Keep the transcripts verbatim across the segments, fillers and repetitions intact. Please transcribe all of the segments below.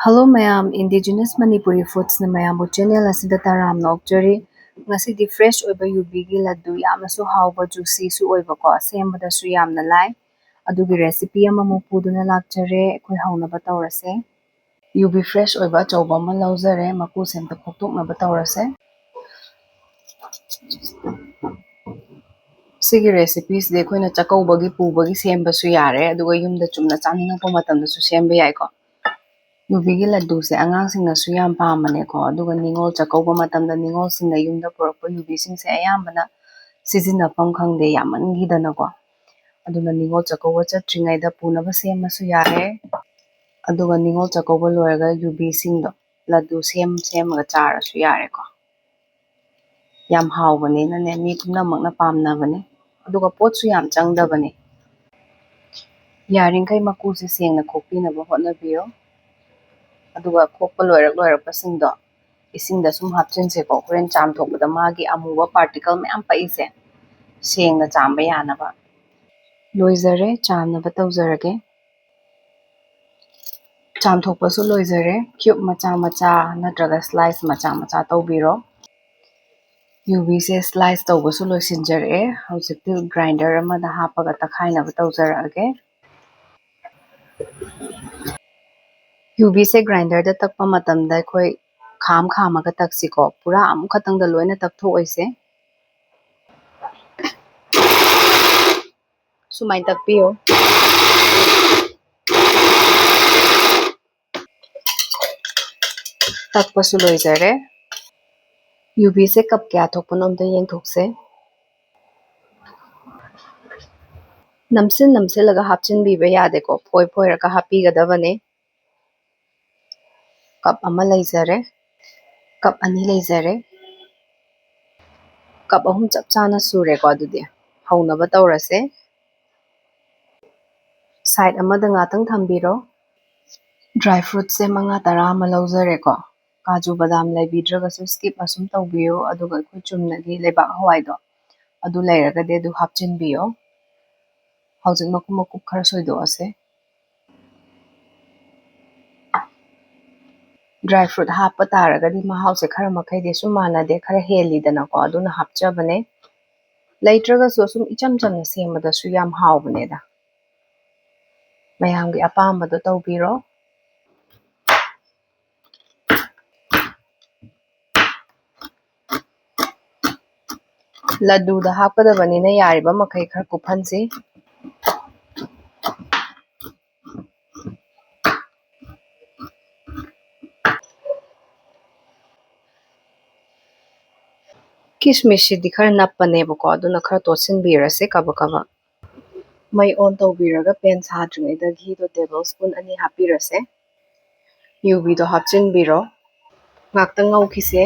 Hello ꯃꯌꯥꯝ, Indigenous Manipuri Foodsꯅ ꯃꯌꯥꯝꯕꯨ channel ꯑꯁꯤꯗ ꯇꯔꯥꯝꯅ ꯑꯣꯛꯆꯔꯤ꯫ ꯉꯁꯤꯗꯤ fresh ꯑꯣꯏꯕ ꯌꯨꯕꯤꯒꯤ ꯂꯗꯨ, ꯌꯥꯝꯅꯁꯨ ꯍꯥꯎꯕ, juicyꯁꯨ ꯑꯣꯏꯕꯀꯣ, ꯁꯦꯝꯕꯗꯁꯨ ꯌꯥꯝꯅ ꯂꯥꯏ꯫ ꯑꯗꯨꯒꯤ recipe ꯑꯃꯃꯨꯛ ꯄꯨꯗꯨꯅ ꯂꯥꯛꯆꯔꯦ꯫ ꯑꯩꯈꯣꯏ ꯍꯧꯅꯕ ꯇꯧꯔꯁꯦ꯫ ꯌꯨꯕꯤ fresh ꯑꯣꯏꯕ ꯑꯆꯧꯕ ꯑꯃ ꯂꯧꯖꯔꯦ, ꯃꯀꯨꯁꯦ ꯑꯝꯇ ꯈꯣꯛꯇꯣꯛꯅꯕ ꯇꯧꯔꯁꯦ꯫ ꯁꯤꯒꯤ recipeꯁꯤꯗꯤ ꯑꯩꯈꯣꯏꯅ ꯆꯥꯛꯀꯧꯕꯒꯤ ꯄꯨꯕꯒꯤ ꯁꯦꯝꯕꯁꯨ ꯌꯥꯔꯦ, ꯑꯗꯨꯒ ꯌꯨꯝꯗ ꯆꯨꯝꯅ ꯆꯥꯅꯤꯡꯉꯛꯄ ꯃꯇꯝꯗꯁꯨ ꯁꯦꯝꯕ ꯌꯥꯏꯀꯣ꯫ ꯌꯨꯕꯤꯒꯤ ꯂꯗꯨꯁꯦ ꯑꯉꯥꯡꯁꯤꯡꯅꯁꯨ ꯌꯥꯝ ꯄꯥꯝꯕꯅꯦꯀꯣ, ꯑꯗꯨꯒ ꯅꯤꯉꯣꯜ ꯆꯥꯛꯀꯧꯕ ꯃꯇꯝꯗ ꯅꯤꯉꯣꯜꯁꯤꯡꯅ ꯌꯨꯝꯗ ꯄꯨꯔꯛꯄ ꯌꯨꯕꯤꯁꯤꯡꯁꯦ ꯑꯌꯥꯝꯕꯅ ꯁꯤꯖꯤꯟꯅꯐꯝ ꯈꯪꯗꯦ, ꯌꯥꯝꯃꯟꯈꯤꯗꯅꯀꯣ꯫ ꯑꯗꯨꯅ ꯅꯤꯉꯣꯜ ꯆꯥꯛꯀꯧꯕ ꯆꯠꯇ꯭ꯔꯤꯉꯩꯗ ꯄꯨꯅꯕ ꯁꯦꯝꯃꯁꯨ ꯌꯥꯔꯦ꯫ ꯑꯗꯨꯒ ꯅꯤꯉꯣꯜ ꯆꯥꯛꯀꯧꯕ ꯂꯣꯏꯔꯒ ꯌꯨꯕꯤꯁꯤꯡꯗꯣ ꯂꯗꯨ ꯁꯦꯝ ꯁꯦꯝꯃꯒ ꯆꯥꯔꯁꯨ ꯌꯥꯔꯦꯀꯣ꯫ ꯌꯥꯝ ꯍꯥꯎꯕꯅꯤꯅꯅꯦ, ꯃꯤ ꯄꯨꯝꯅꯃꯛꯅ ꯄꯥꯝꯅꯕꯅꯦ꯫ ꯑꯗꯨꯒ ꯄꯣꯠꯁꯨ ꯌꯥꯝ ꯆꯪꯗꯕꯅꯦ꯫ ꯌꯥꯔꯤꯈꯩ ꯃꯀꯨꯁꯦ ꯁꯦꯡꯅ ꯈꯣꯛꯄꯤꯅꯕ ꯍꯣꯠꯅꯕꯤꯌꯨ꯫ ꯑꯗꯨꯒ ꯈꯣꯛꯄ ꯂꯣꯏꯔꯛ ꯂꯣꯏꯔꯛꯄꯁꯤꯡꯗꯣ ꯏꯁꯤꯡꯗ ꯁꯨꯝ ꯍꯥꯞꯆꯤꯟꯁꯦꯀꯣ꯫ ꯍꯣꯔꯦꯟ ꯆꯥꯝꯊꯣꯛꯄꯗ ꯃꯥꯒꯤ ꯑꯃꯨꯕ particle ꯃꯌꯥꯝ ꯄꯛꯏꯁꯦ ꯁꯦꯡꯅ ꯆꯥꯝꯕ ꯌꯥꯅꯕ꯫ ꯂꯣꯏꯖꯔꯦ, ꯆꯥꯝꯅꯕ ꯇꯧꯖꯔꯒꯦ꯫ ꯆꯥꯝꯊꯣꯛꯄꯁꯨ ꯂꯣꯏꯖꯔꯦ꯫ Cube ꯃꯆꯥ ꯃꯆꯥ ꯅꯠꯇ꯭ꯔꯒ slice ꯃꯆꯥ ꯃꯆꯥ ꯇꯧꯕꯤꯔꯣ꯫ ꯌꯨꯕꯤꯁꯦ slice ꯇꯧꯕꯁꯨ ꯂꯣꯏꯁꯤꯟꯖꯔꯛꯑꯦ꯫ ꯍꯧꯖꯤꯛꯇꯤ grinder ꯑꯃꯗ ꯍꯥꯞꯄꯒ ꯇꯛꯈꯥꯏꯅꯕ ꯇꯧꯖꯔꯛꯑꯒꯦ꯫ ꯌꯨꯕꯤꯁꯦ grinderꯗ ꯇꯛꯄ ꯃꯇꯝꯗ ꯑꯩꯈꯣꯏ ꯈꯥꯝ ꯈꯥꯝꯃꯒ ꯇꯛꯁꯤꯀꯣ꯫ ꯄꯨꯔꯥ ꯑꯃꯨꯛ ꯈꯛꯇꯪꯗ ꯂꯣꯏꯅ ꯇꯛꯊꯣꯛꯑꯣꯏꯁꯦ꯫ ꯁꯨꯃꯥꯏꯅ ꯇꯛꯄꯤꯌꯣ꯫ ꯇꯛꯄꯁꯨ ꯂꯣꯏꯖꯔꯦ꯫ ꯌꯨꯕꯤꯁꯦ cup ꯀꯌꯥ ꯊꯣꯛꯄꯅꯣ ꯑꯝꯇ ꯌꯦꯡꯊꯣꯛꯁꯦ꯫ ꯅꯝꯁꯤꯟ ꯅꯝꯁꯤꯜꯂꯒ ꯍꯥꯞꯆꯤꯟꯕꯤꯕ ꯌꯥꯗꯦꯀꯣ, ꯐꯣꯏ ꯐꯣꯏꯔꯒ ꯍꯥꯞꯄꯤꯒꯗꯕꯅꯦ꯫ Cup ꯑꯃ ꯂꯩꯖꯔꯦ, cup ꯑꯅꯤ ꯂꯩꯖꯔꯦ, cup ꯑꯍꯨꯝ ꯆꯞ ꯆꯥꯅ ꯁꯨꯔꯦꯀꯣ꯫ ꯑꯗꯨꯗꯤ ꯍꯧꯅꯕ ꯇꯧꯔꯁꯦ꯫ Side ꯑꯃꯗ ꯉꯥꯛꯇꯪ ꯊꯝꯕꯤꯔꯣ꯫ Dry fruitsꯁꯦ ꯃꯉꯥ ꯇꯔꯥ ꯑꯃ ꯂꯧꯖꯔꯦꯀꯣ꯫ ꯀꯥꯖꯨ ꯕꯗꯥꯝ ꯂꯩꯕꯤꯗ꯭ꯔꯒꯁꯨ skip ꯑꯁꯨꯝ ꯇꯧꯕꯤꯌꯨ, ꯑꯗꯨꯒ ꯑꯩꯈꯣꯏ ꯆꯨꯝꯅꯒꯤ ꯂꯩꯕꯥꯛ ꯍꯋꯥꯏꯗꯣ ꯑꯗꯨ ꯂꯩꯔꯒꯗꯤ ꯑꯗꯨ ꯍꯥꯞꯆꯤꯟꯕꯤꯌꯣ꯫ ꯍꯧꯖꯤꯛ ꯃꯀꯨꯞ ꯃꯀꯨꯞ ꯈꯔ ꯁꯣꯏꯗꯣꯛꯑꯁꯦ꯫ Dry fruit ꯍꯥꯞꯄ ꯇꯥꯔꯒꯗꯤ ꯃꯍꯥꯎꯁꯦ ꯈꯔ ꯃꯈꯩꯗꯤ ꯁꯨꯝ ꯃꯥꯟꯅꯗꯦ, ꯈꯔ ꯍꯦꯜꯂꯤꯗꯅꯀꯣ, ꯑꯗꯨꯅ ꯍꯥꯞꯆꯕꯅꯦ꯫ ꯂꯩꯇ꯭ꯔꯒꯁꯨ ꯑꯁꯨꯝ ꯏꯆꯝ ꯆꯝꯅ ꯁꯦꯝꯕꯗꯁꯨ ꯌꯥꯝ ꯍꯥꯎꯕꯅꯦꯗ꯫ ꯃꯌꯥꯝꯒꯤ ꯑꯄꯥꯝꯕꯗꯣ ꯇꯧꯕꯤꯔꯣ꯫ ꯂꯗꯨꯗ ꯍꯥꯞꯀꯗꯕꯅꯤꯅ ꯌꯥꯔꯤꯕ ꯃꯈꯩ ꯈꯔ ꯀꯨꯞꯍꯟꯁꯤ꯫ ꯀꯤꯁꯃꯤꯁꯁꯤꯗꯤ ꯈꯔ ꯅꯞꯄꯅꯦꯕꯀꯣ, ꯑꯗꯨꯅ ꯈꯔ ꯇꯣꯠꯁꯤꯟꯕꯤꯔꯁꯦ ꯀꯕꯛ ꯀꯕꯛ꯫ ꯃꯩ on ꯇꯧꯕꯤꯔꯒ pan ꯁꯥꯗ꯭ꯔꯤꯉꯩꯗ ꯘꯤꯗꯣ table spoon ꯑꯅꯤ ꯍꯥꯞꯄꯤꯔꯁꯦ꯫ ꯌꯨꯕꯤꯗꯣ ꯍꯥꯞꯆꯤꯟꯕꯤꯔꯣ꯫ ꯉꯥꯛꯇꯪ ꯉꯧꯈꯤꯁꯦ꯫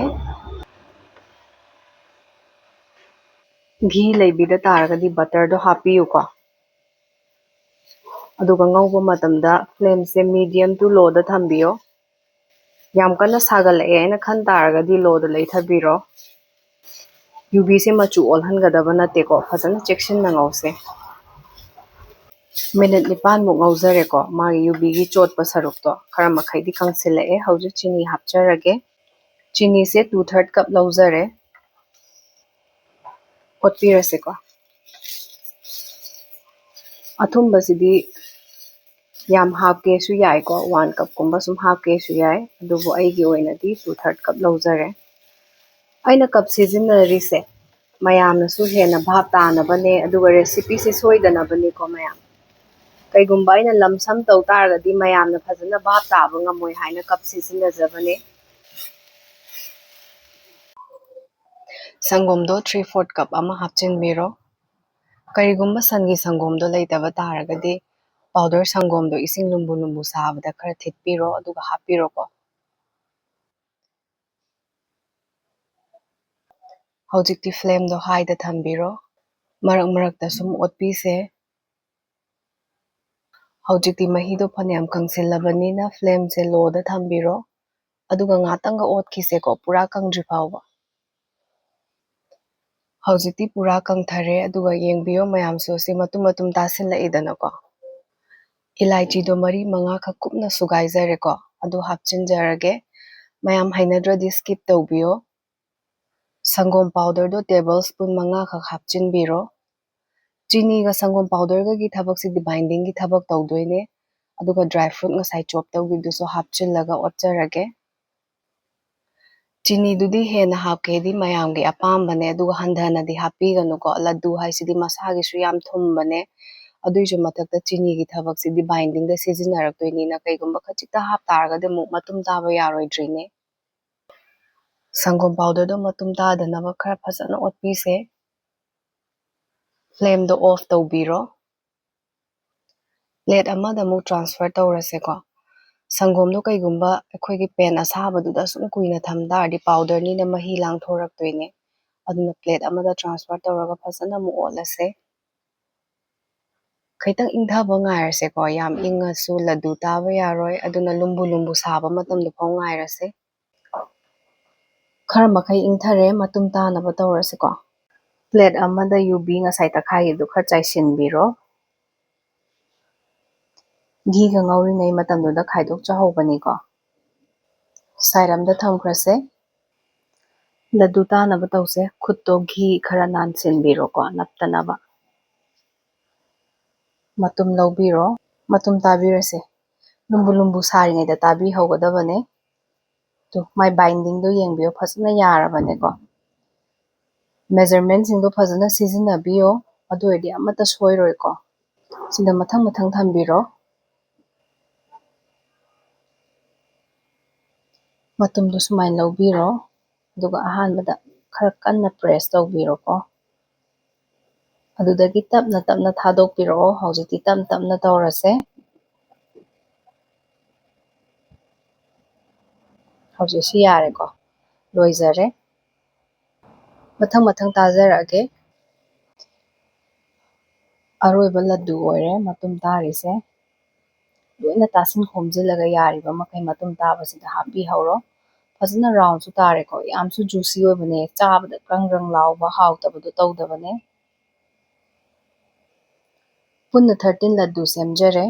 ꯘꯤ ꯂꯩꯕꯤꯗ ꯇꯥꯔꯒꯗꯤ butterꯗꯣ ꯍꯥꯞꯄꯤꯌꯨꯀꯣ꯫ ꯑꯗꯨꯒ ꯉꯧꯕ ꯃꯇꯝꯗ flameꯁꯦ medium to lowꯗ ꯊꯝꯕꯤꯌꯣ꯫ ꯌꯥꯝ ꯀꯟꯅ ꯁꯥꯒꯠꯂꯛꯑꯦ ꯍꯥꯏꯅ ꯈꯟ ꯇꯥꯔꯒꯗꯤ lowꯗ ꯂꯩꯊꯕꯤꯔꯣ꯫ ꯌꯨꯕꯤꯁꯦ ꯃꯆꯨ ꯑꯣꯜꯍꯟꯒꯗꯕ ꯅꯠꯇꯦꯀꯣ, ꯐꯖꯅ ꯆꯦꯛꯁꯤꯟꯅ ꯉꯧꯁꯦ꯫ Minute ꯅꯤꯄꯥꯟꯃꯨꯛ ꯉꯧꯖꯔꯦꯀꯣ꯫ ꯃꯥꯒꯤ ꯌꯨꯕꯤꯒꯤ ꯆꯣꯠꯄ ꯁꯔꯨꯛꯇꯣ ꯈꯔ ꯃꯈꯩꯗꯤ ꯀꯪꯁꯤꯜꯂꯛꯑꯦ꯫ ꯍꯧꯖꯤꯛ ꯆꯤꯅꯤ ꯍꯥꯞꯆꯔꯒꯦ꯫ ꯆꯤꯅꯤꯁꯦ two third cup ꯂꯧꯖꯔꯦ꯫ ꯑꯣꯠꯄꯤꯔꯁꯦꯀꯣ꯫ ꯑꯊꯨꯝꯕꯁꯤꯗꯤ ꯌꯥꯝ ꯍꯥꯞꯀꯦꯁꯨ ꯌꯥꯏꯀꯣ, one cupꯀꯨꯝꯕ ꯁꯨꯝ ꯍꯥꯞꯀꯦꯁꯨ ꯌꯥꯏ, ꯑꯗꯨꯕꯨ ꯑꯩꯒꯤ ꯑꯣꯏꯅꯗꯤ two third cup ꯂꯧꯖꯔꯦ꯫ ꯑꯩꯅ cup ꯁꯤꯖꯤꯟꯅꯔꯤꯁꯦ ꯃꯌꯥꯝꯅꯁꯨ ꯍꯦꯟꯅ ꯚꯥꯞ ꯇꯥꯅꯕꯅꯦ, ꯑꯗꯨꯒ recipeꯁꯦ ꯁꯣꯏꯗꯅꯕꯅꯦꯀꯣ ꯃꯌꯥꯝ꯫ ꯀꯩꯒꯨꯝꯕ ꯑꯩꯅ ꯂꯝꯁꯝ ꯇꯧ ꯇꯥꯔꯒꯗꯤ ꯃꯌꯥꯝꯅ ꯐꯖꯅ ꯚꯥꯞ ꯇꯥꯕ ꯉꯝꯃꯣꯏ ꯍꯥꯏꯅ cup ꯁꯤꯖꯤꯟꯅꯖꯕꯅꯦ꯫ ꯁꯪꯒꯣꯝꯗꯣ three fourth cup ꯑꯃ ꯍꯥꯞꯆꯤꯟꯕꯤꯔꯣ꯫ ꯀꯔꯤꯒꯨꯝꯕ ꯁꯟꯒꯤ ꯁꯪꯒꯣꯝꯗꯣ ꯂꯩꯇꯕ ꯇꯥꯔꯒꯗꯤ powder ꯁꯪꯒꯣꯝꯗꯣ ꯏꯁꯤꯡ ꯂꯨꯝꯕꯨ ꯂꯨꯝꯕꯨ ꯁꯥꯕꯗ ꯈꯔ ꯊꯤꯠꯄꯤꯔꯣ, ꯑꯗꯨꯒ ꯍꯥꯞꯄꯤꯔꯣꯀꯣ꯫ ꯍꯧꯖꯤꯛꯇꯤ flameꯗꯣ highꯗ ꯊꯝꯕꯤꯔꯣ꯫ ꯃꯔꯛ ꯃꯔꯛꯇ ꯁꯨꯝ ꯑꯣꯠꯄꯤꯁꯦ꯫ ꯍꯧꯖꯤꯛꯇꯤ ꯃꯍꯤꯗꯣ ꯐꯅꯌꯥꯝ ꯀꯪꯁꯤꯜꯂꯕꯅꯤꯅ flameꯁꯦ lowꯗ ꯊꯝꯕꯤꯔꯣ꯫ ꯑꯗꯨꯒ ꯉꯥꯛꯇꯪꯒ ꯑꯣꯠꯈꯤꯁꯦꯀꯣ, ꯄꯨꯔꯥ ꯀꯪꯗ꯭ꯔꯤ ꯐꯥꯎꯕ꯫ ꯍꯧꯖꯤꯛꯇꯤ ꯄꯨꯔꯥ ꯀꯪꯊꯔꯦ, ꯑꯗꯨꯒ ꯌꯦꯡꯕꯤꯌꯣ ꯃꯌꯥꯝꯁꯨ, ꯁꯤ ꯃꯇꯨꯝ ꯃꯇꯨꯝ ꯇꯥꯁꯤꯜꯂꯛꯏꯗꯅꯀꯣ꯫ ꯏꯂꯥꯏꯆꯤꯗꯣ ꯃꯔꯤ ꯃꯉꯥꯈꯛ ꯀꯨꯞꯅ ꯁꯨꯒꯥꯏꯖꯔꯦꯀꯣ, ꯑꯗꯨ ꯍꯥꯞꯆꯤꯟꯖꯔꯒꯦ꯫ ꯃꯌꯥꯝ ꯍꯩꯅꯗ꯭ꯔꯗꯤ skip ꯇꯧꯕꯤꯌꯣ꯫ ꯁꯪꯒꯣꯝ powderꯗꯣ table spoon ꯃꯉꯥꯈꯛ ꯍꯥꯞꯆꯤꯟꯕꯤꯔꯣ꯫ ꯆꯤꯅꯤꯒ ꯁꯪꯒꯣꯝ powderꯒꯒꯤ ꯊꯕꯛꯁꯤꯗꯤ bindingꯒꯤ ꯊꯕꯛ ꯇꯧꯗꯣꯏꯅꯦ꯫ ꯑꯗꯨꯒ dry fruit ꯉꯁꯥꯏ chop ꯇꯧꯈꯤꯕꯗꯨꯁꯨ ꯍꯥꯞꯆꯤꯜꯂꯒ ꯑꯣꯠꯆꯔꯒꯦ꯫ ꯆꯤꯅꯤꯗꯨꯗꯤ ꯍꯦꯟꯅ ꯍꯥꯞꯀꯦꯗꯤ ꯃꯌꯥꯝꯒꯤ ꯑꯄꯥꯝꯕꯅꯦ, ꯑꯗꯨꯒ ꯍꯟꯊꯅꯗꯤ ꯍꯥꯞꯄꯤꯒꯅꯨꯀꯣ꯫ ꯂꯗꯨ ꯍꯥꯏꯁꯤꯗꯤ ꯃꯁꯥꯒꯤꯁꯨ ꯌꯥꯝ ꯊꯨꯝꯕꯅꯦ꯫ ꯑꯗꯨꯏꯁꯨ ꯃꯊꯛꯇ ꯆꯤꯅꯤꯒꯤ ꯊꯕꯛꯁꯤꯗꯤ bindingꯗ ꯁꯤꯖꯤꯟꯅꯔꯛꯇꯣꯏꯅꯤꯅ ꯀꯩꯒꯨꯝꯕ ꯈꯖꯤꯛꯇ ꯍꯥꯞ ꯇꯥꯔꯒꯗꯤ ꯑꯃꯨꯛ ꯃꯇꯨꯝ ꯇꯥꯕ ꯌꯥꯔꯣꯏꯗ꯭ꯔꯤꯅꯦ꯫ ꯁꯪꯒꯣꯝ powderꯗꯣ ꯃꯇꯨꯝ ꯇꯥꯗꯅꯕ ꯈꯔ ꯐꯖꯅ ꯑꯣꯠꯄꯤꯁꯦ꯫ Flameꯗꯣ off ꯇꯧꯕꯤꯔꯣ꯫ Plate ꯑꯃꯗ ꯑꯃꯨꯛ transfer ꯇꯧꯔꯁꯦꯀꯣ꯫ ꯁꯪꯒꯣꯝꯗꯣ ꯀꯩꯒꯨꯝꯕ ꯑꯩꯈꯣꯏꯒꯤ pan ꯑꯁꯥꯕꯗꯨꯗ ꯁꯨꯝ ꯀꯨꯏꯅ ꯊꯝ ꯇꯥꯔꯗꯤ powderꯅꯤꯅ ꯃꯍꯤ ꯂꯥꯡꯊꯣꯔꯛꯇꯣꯏꯅꯦ꯫ ꯑꯗꯨꯅ plate ꯑꯃꯗ transfer ꯇꯧꯔꯒ ꯐꯖꯅ ꯑꯃꯨꯛ ꯑꯣꯠꯂꯁꯦ꯫ ꯈꯤꯇꯪ ꯏꯪꯊꯕ ꯉꯥꯏꯔꯁꯦꯀꯣ꯫ ꯌꯥꯝ ꯏꯪꯉꯁꯨ ꯂꯗꯨ ꯇꯥꯕ ꯌꯥꯔꯣꯏ, ꯑꯗꯨꯅ ꯂꯨꯝꯕꯨ ꯂꯨꯝꯕꯨ ꯁꯥꯕ ꯃꯇꯝꯗ ꯐꯥꯎ ꯉꯥꯏꯔꯁꯦ꯫ ꯈꯔ ꯃꯈꯩ ꯏꯪꯊꯔꯦ, ꯃꯇꯨꯝ ꯇꯥꯅꯕ ꯇꯧꯔꯁꯤꯀꯣ꯫ Plate ꯑꯃꯗ ꯌꯨꯕꯤ ꯉꯁꯥꯏ ꯇꯛꯈꯥꯏꯈꯤꯕꯗꯨ ꯈꯔ ꯆꯥꯏꯁꯤꯟꯕꯤꯔꯣ꯫ ꯘꯤꯒ ꯉꯧꯔꯤꯉꯩ ꯃꯇꯝꯗꯨꯗ ꯈꯥꯏꯗꯣꯛꯆꯍꯧꯕꯅꯤꯀꯣ꯫ Side ꯑꯃꯗ ꯊꯝꯈ꯭ꯔꯁꯦ꯫ ꯂꯗꯨ ꯇꯥꯅꯕ ꯇꯧꯁꯦ꯫ ꯈꯨꯠꯇꯣ ꯘꯤ ꯈꯔ ꯅꯥꯟꯁꯤꯟꯕꯤꯔꯣꯀꯣ, ꯅꯞꯇꯅꯕ꯫ ꯃꯇꯨꯝ ꯂꯧꯕꯤꯔꯣ꯫ ꯃꯇꯨꯝ ꯇꯥꯕꯤꯔꯁꯦ꯫ ꯂꯨꯝꯕꯨ ꯂꯨꯝꯕꯨ ꯁꯥꯔꯤꯉꯩꯗ ꯇꯥꯕꯤꯍꯧꯒꯗꯕꯅꯦ꯫ ꯇꯨ, ꯃꯥꯏ bindingꯗꯣ ꯌꯦꯡꯕꯤꯌꯣ, ꯐꯖꯅ ꯌꯥꯔꯕꯅꯦꯀꯣ꯫ Measurementꯁꯤꯡꯗꯣ ꯐꯖꯅ ꯁꯤꯖꯤꯟꯅꯕꯤꯌꯣ, ꯑꯗꯨ ꯑꯣꯏꯔꯗꯤ ꯑꯃꯠꯇ ꯁꯣꯏꯔꯣꯏꯀꯣ꯫ ꯁꯤꯗ ꯃꯊꯪ ꯃꯊꯪ ꯊꯝꯕꯤꯔꯣ꯫ ꯃꯇꯨꯝꯗꯣ ꯁꯨꯃꯥꯏꯅ ꯂꯧꯕꯤꯔꯣ, ꯑꯗꯨꯒ ꯑꯍꯥꯟꯕꯗ ꯈꯔ ꯀꯟꯅ press ꯇꯧꯕꯤꯔꯣꯀꯣ꯫ ꯑꯗꯨꯗꯒꯤ ꯇꯞꯅ ꯇꯞꯅ ꯊꯥꯗꯣꯛꯄꯤꯔꯛꯑꯣ꯫ ꯍꯧꯖꯤꯛꯇꯤ ꯇꯞ ꯇꯞꯅ ꯇꯧꯔꯁꯦ꯫ ꯍꯧꯖꯤꯛ ꯁꯤ ꯌꯥꯔꯦꯀꯣ, ꯂꯣꯏꯖꯔꯦ꯫ ꯃꯊꯪ ꯃꯊꯪ ꯇꯥꯖꯔꯛꯑꯒꯦ꯫ ꯑꯔꯣꯏꯕ ꯂꯗꯨ ꯑꯣꯏꯔꯦ ꯃꯇꯨꯝ ꯇꯥꯔꯤꯁꯦ꯫ ꯂꯣꯏꯅ ꯇꯥꯁꯤꯟ ꯈꯣꯝꯖꯤꯜꯂꯒ ꯌꯥꯔꯤꯕ ꯃꯈꯩ ꯃꯇꯨꯝ ꯇꯥꯕꯁꯤꯗ ꯍꯥꯞꯄꯤꯍꯧꯔꯣ꯫ ꯐꯖꯅ roundꯁꯨ ꯇꯥꯔꯦꯀꯣ, ꯌꯥꯝꯁꯨ juicy ꯑꯣꯏꯕꯅꯦ, ꯆꯥꯕꯗ ꯀ꯭ꯔꯪ ꯀ꯭ꯔꯪ ꯂꯥꯎꯕ ꯍꯥꯎꯇꯕꯗꯣ ꯇꯧꯗꯕꯅꯦ꯫ ꯄꯨꯟꯅ thirteen ꯂꯗꯨ ꯁꯦꯝꯖꯔꯦ꯫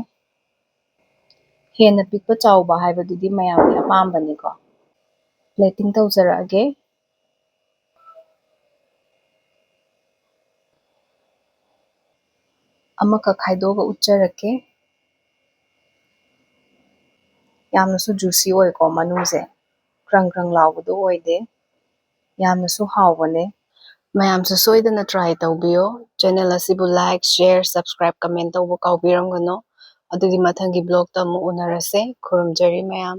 ꯍꯦꯟꯅ ꯄꯤꯛꯄ ꯆꯥꯎꯕ ꯍꯥꯏꯕꯗꯨꯗꯤ ꯃꯌꯥꯝꯒꯤ ꯑꯄꯥꯝꯕꯅꯤꯀꯣ꯫ Plating ꯇꯧꯖꯔꯛꯑꯒꯦ꯫ ꯑꯃꯈꯛ ꯈꯥꯏꯗꯣꯛꯑꯒ ꯎꯠꯆꯔꯛꯀꯦ꯫ ꯌꯥꯝꯅꯁꯨ juicy ꯑꯣꯏꯀꯣ ꯃꯅꯨꯡꯁꯦ, ꯀ꯭ꯔꯪ ꯀ꯭ꯔꯪ ꯂꯥꯎꯕꯗꯣ ꯑꯣꯏꯗꯦ꯫ ꯌꯥꯝꯅꯁꯨ ꯍꯥꯎꯕꯅꯦ꯫ ꯃꯌꯥꯝꯁꯨ ꯁꯣꯏꯗꯅ try ꯇꯧꯕꯤꯌꯣ꯫ Channel ꯑꯁꯤꯕꯨ like, share, subscribe, comment ꯇꯧꯕ ꯀꯥꯎꯕꯤꯔꯝꯒꯅꯨ꯫ ꯑꯗꯨꯗꯤ ꯃꯊꯪꯒꯤ vlogꯇ ꯑꯃꯨꯛ ꯎꯅꯔꯁꯦ꯫ ꯈꯨꯔꯨꯝꯖꯔꯤ ꯃꯌꯥꯝ꯫